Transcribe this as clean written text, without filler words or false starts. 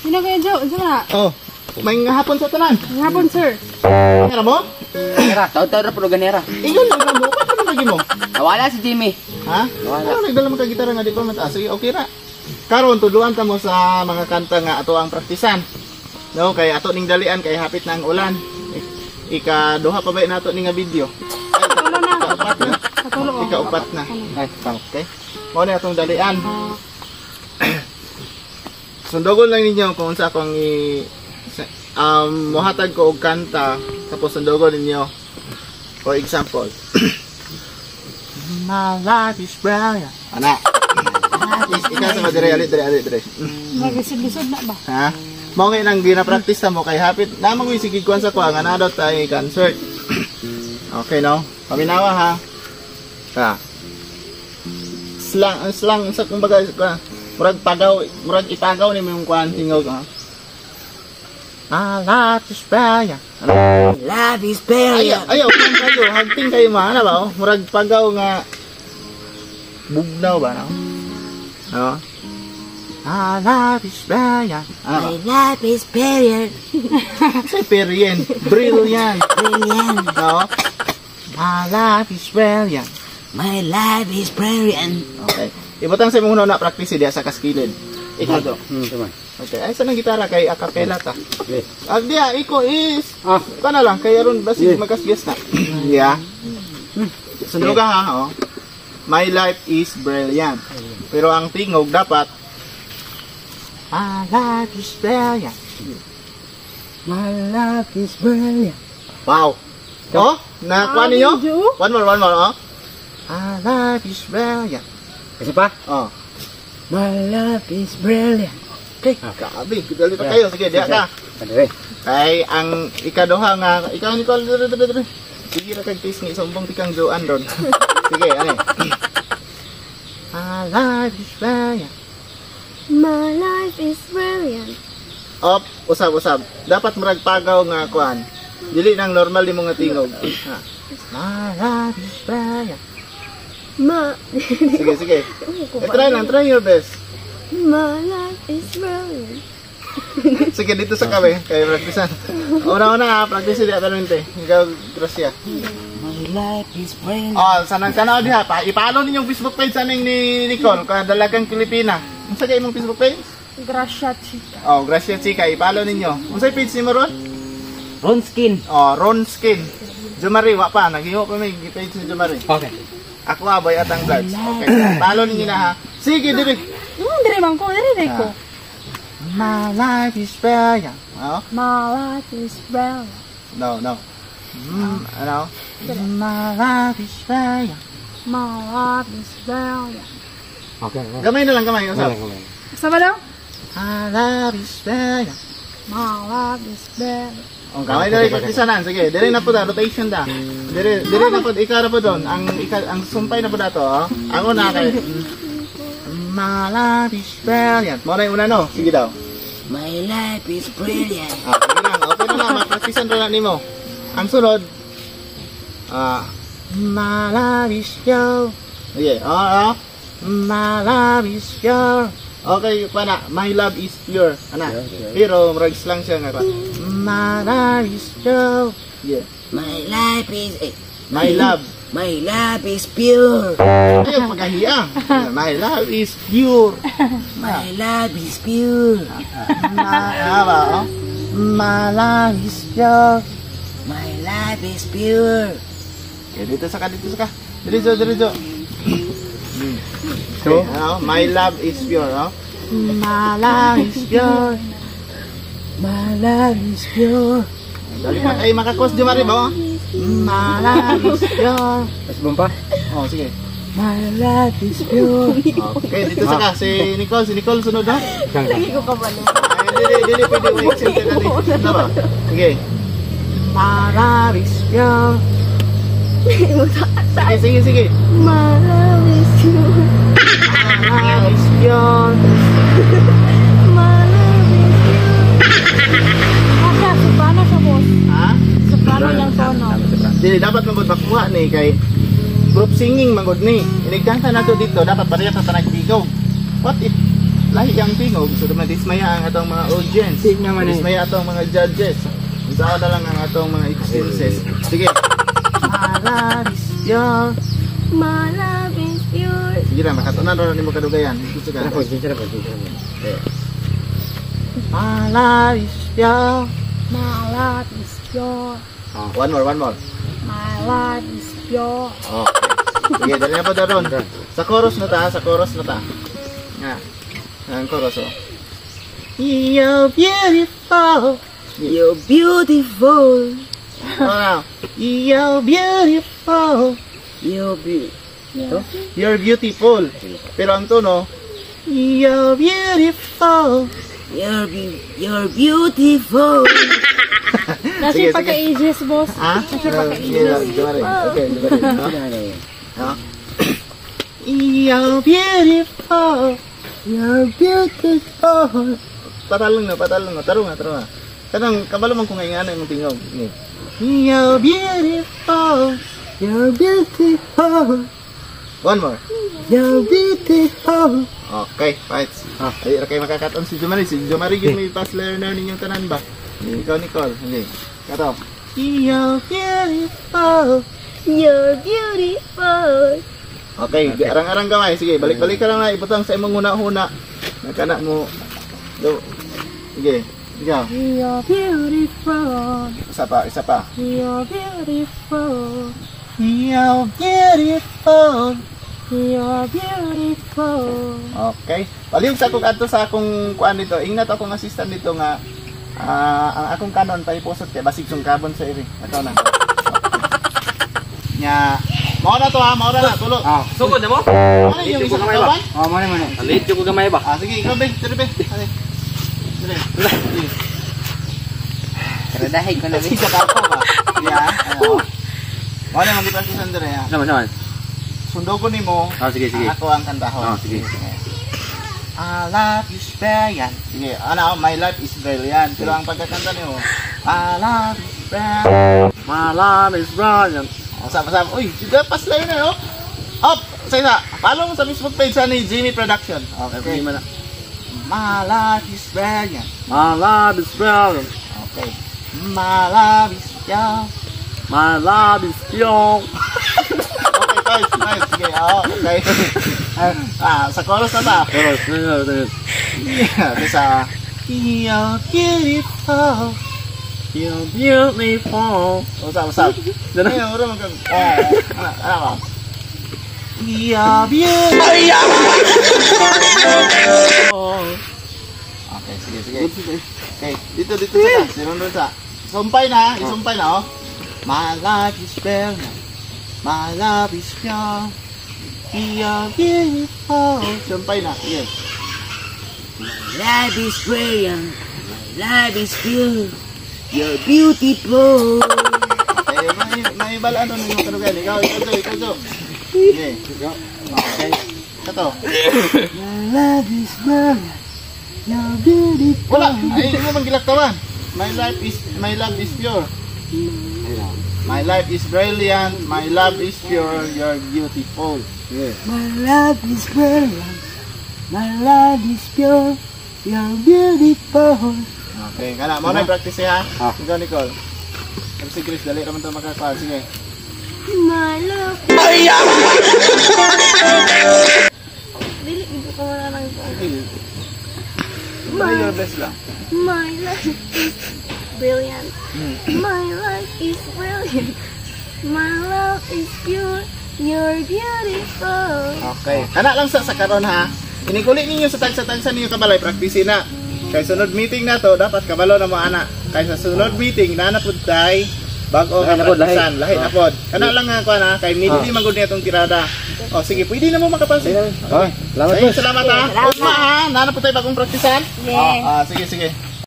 Sino kayo, Joe? Unsa na? Oh, may hapon sa tanan. Hapon, sir. Nga mo? Ganera, taon-taon na puro ganera. Ingon lang na mo. Ba't ano lagi mo? Nawala si Jimmy. Ha? Wala. Ano, nagdala mo ka gitara nga di pa mataas. Sige, okay ra. Karon tudluan ta mo sa mga kanta nga ato ang praktisan. No, kay ato ning dalian kay hapit na ang ulan. Ika duha pa ba nato ni nga video? Katulo na. Ika-upat na. Katulo ko. Ika-upat na. Ay, pang. Okay? Mao na atong dalian. Sundogon lang ninyo kung unsa akong mohatag ko og kanta, tapos sundogon ninyo. For example, "My life is brilliant." Ana. Ikaw sa madire, ali dire, ali dire. Maglisod-lisod na ba? Ha? Mao nga nang gina-practice na mo kay hapit na mo sige kuan sa kuha nga naa daw tay concert. Okay, no? Paminawa ha. Ha. Slang, ang slang sa kumbaga kuan, murag pagaw, murag ipagaw ni mo yung kuan tingog ha. My life is brilliant. Ano? Love is Ayaw, brilliant. Ayaw, kuan kayo, hagting kayo ma, ano ba? Oh? Murag pagaw nga bugnaw ba, no? No? My life is brilliant. Ano ba? My life is brilliant. Say brilliant. Brilliant. Brilliant. No? My life is brilliant. My life is brilliant. Okay. Ibutang sa imong na practice diya sa kaskilid. Ikaw do. Tama. Okay. Ay, sa nang gitara kay acapella ta. Okay. Ah, diya, iko is. Ah. Kana lang kay aron basig magasgas na. Yeah. Sunod ka ha, oh. "My life is brilliant." Pero ang tingog dapat, "My life is brilliant." My life is brilliant. Wow. Oh, nakuha ninyo? Joe? One more, one more, oh. My life is brilliant. Kasi pa? Oh. My life is brilliant. Okay, grabe. Dali pa kayo. Sige, diya ka. Dali. Kay ang ikaduha nga, ikaw Nicole, dere dere dere. Sige ra kag tisngi, sumbong tikang joan ron. Sige, ani. My life is brilliant. My life is brilliant. Op, usab usab. Dapat murag pagaw nga kuan. Dili nang normal di mo nga tingog. Ha. My life is brilliant. Ma. Sige, sige. Eh, try lang, try your best. My life is brilliant. Sige, dito sa kami. Kay practicean. Una-una ha, practice di permente. Ikaw, Gracia. My life is brilliant. Oh, sa nang tanaw diha pa, i-follow ninyong Facebook page sa ning ni Nicole, kaya Dalagang Pilipina. Unsa kay imong Facebook page? Gracia Chica. Oh, Gracia Chica, i-follow ninyo. Unsay page nimo ron? Ronskin. Oh, Ron Skin. Jumari, wa pa, naghimo pa may page ni Jumari. Okay. Ako aboy atang vlogs. Okay. Follow ninyo na ha. Sige, dire. Dire man ko, dire dire ko. My life is brilliant. Oh? My life is brilliant. No. Ano? My life is brilliant. My life is brilliant. Okay. Gamay na lang, gamay. Usap. Sama daw? My life is brilliant. My life is brilliant. Oh, gamay na rin na. Sige, dire na po da, rotation da. Dire, dire na po, ikaw na po doon. Ang sumpay na po dato, oh. Ang una kay "My life is brilliant." Mo na yung una, no? Sige daw. My life is brilliant. Ah, sige lang. Okay na lang, ma-practicean na nimo. Ang sunod, ah, "My life is pure." Okay, oh. "My love is pure." Okay, pa na, "My love is pure." Ana. Pero murag slang siya nga pa. "My love is pure." Yeah. My life is eh, My love. My love is pure. Ayaw pagkahiya. "My love is pure." My love is pure. Ma, ah, ba, oh? "My love is pure." My love is pure. Okay, dito sa ka, dito sa ka. Diretso, diretso. So, okay, ano? "My love is pure," oh? "My love is pure." My love is pure. Dali pa kayo makakos di ba? "My love is pure." Mas bumpa? Oh, sige. My love is pure. Okay, dito sa ka. Si Nicole, si Nicole sunod ha. Lagi ko kabalo. Ay, dili, dili, pwede mo i-accept ka dali. Ano ba? Sige. "My love is pure." Sige, sige, sige. My love is pure. "My love is pure." My love is pure. Ah, siya, soprano siya, boss. Ha? Soprano yung tono. Dili, dapat magod makuha ni kay group singing magod ni. Inigkanta na to dito, dapat pareha ta tanag tingog. What if Lahi ang tingog, so madismaya ang atong mga audience. Sige naman eh. Madismaya atong mga judges. Unsa na lang ang atong mga excuses. Sige. My love is pure. My love is pure. Sige na, makatunan ra nimo kadugayan. Gusto ka. Tara po, tara po, tara po. Okay. My love is pure. My love is pure. Oh, one more, one more. My love is pure. Oh. Sige, dali na po daron. Sa chorus na ta, sa chorus na ta. Nga. Ang chorus, oh. You're beautiful. You're beautiful. Oh, you're beautiful. You're beautiful. You're beautiful. Pero ang tono, you're beautiful. You're beautiful. Nasa Sige, sige. pagka-ages, boss. Ha? Nasa pagka-ages. Sige, okay, di ba? You're beautiful. You're beautiful. Patalong na, patalong na. Tarong na, tarong na. Kanang, kabalo man kung nga imong tingog. Sige. You're beautiful. You're beautiful. One more. You're beautiful. Okay, right. Ah. Ay, ra kay makakaton si Jomari. Si Jomari gyud may fast learner ninyong tanan ba? Ikaw, Nicole. Hindi. Kato. You're beautiful. You're beautiful. Okay, arang-arang gamay. Sige, balik-balik ka lang na. Ibutang sa imong huna-huna. Nakana mo. Do. Sige. Ikaw. You're beautiful. Isa pa, isa pa. You're beautiful. You're beautiful. You're beautiful. Okay. Palihog sa akong adto sa akong kuan dito. Ingat akong assistant dito nga ang akong kanon paipusot kay basig sungkabon sa iri. Ikaw na. Nya, mao na to ha, mao na na tulo. Ah, Sugod na mo? Ano yung isa ka ba? oh, mo na mo na. Alit ko gamay ba? Ah, sige, ikaw be, dire be. Sige. Dire. Sige. Karadahin ko na. Sige ka pa ba? Yeah. Ano? Mao na magipang dire ha. Naman naman. Sundogon nimo. Ah, sige, sige. Ang ako ang kantahon. Ah, sige. I love is brilliant. Sige, ano, my life is brilliant. Pero ang pagkakanta niyo, my life is brilliant. My life is brilliant. Oh, sama sama. Uy, sige, pas na oh. Up, sa isa. Follow mo sa Facebook page sa ni Jimmy Production. Okay. Okay. My life is brilliant. My life is brilliant. Okay. My life is pure. My life is pure. Okay, guys, nice. Sige, oh, okay. Ah, sa chorus na ta. Pero, Yeah, sa you're beautiful. you're beautiful. What's up, what's up? Ay, ura man kag. Ah, ano, ano ba? You're beautiful. Okay, sige, sige. Okay, dito, dito sa Sinunod sa. Sumpay na, isumpay na, oh. My life is brilliant. My love is pure. You're beautiful. Sumpay na, sige. My life is brilliant. My life is pure. You're beautiful. Eh, may balaan nun yung kanugan. Ikaw, ikaw, Joe, ikaw, Joe. Sige. Okay. Ito. My life is brilliant. You're beautiful. Wala. Ay, hindi mo bang gilaktawan. My love is pure. My life is brilliant. My love is pure. You're beautiful. Yeah. My love is brilliant. My love is pure. You're beautiful. Okay, kana mo na practice ha. Ah. Ikaw, Nicole. Pero si Chris, dali raman to makakuha. Sige. My love. Dili, hindi ko wala lang ito. Okay. Try your best lang. My life is brilliant. My life is brilliant. My love is pure. You're beautiful. Okay. Kana lang sa karon ha. Inikuli ninyo sa tagsa-tagsa ninyo kabalay, practice na. Kay sunod meeting na to, dapat kabalo na mo ana. Kay sa sunod meeting, na na pud tay bag-o Lahi na pod, lahi. nga lahi na pod. Kana lang nga kuan ha, kay medley man gud niya tong tirada. O sige, pwede na mo makapansin. Okay, salamat Sige, salamat ha. Salamat. Ugma ha, na na pud tay bagong praktisan. Yeah. Ah, sige, sige.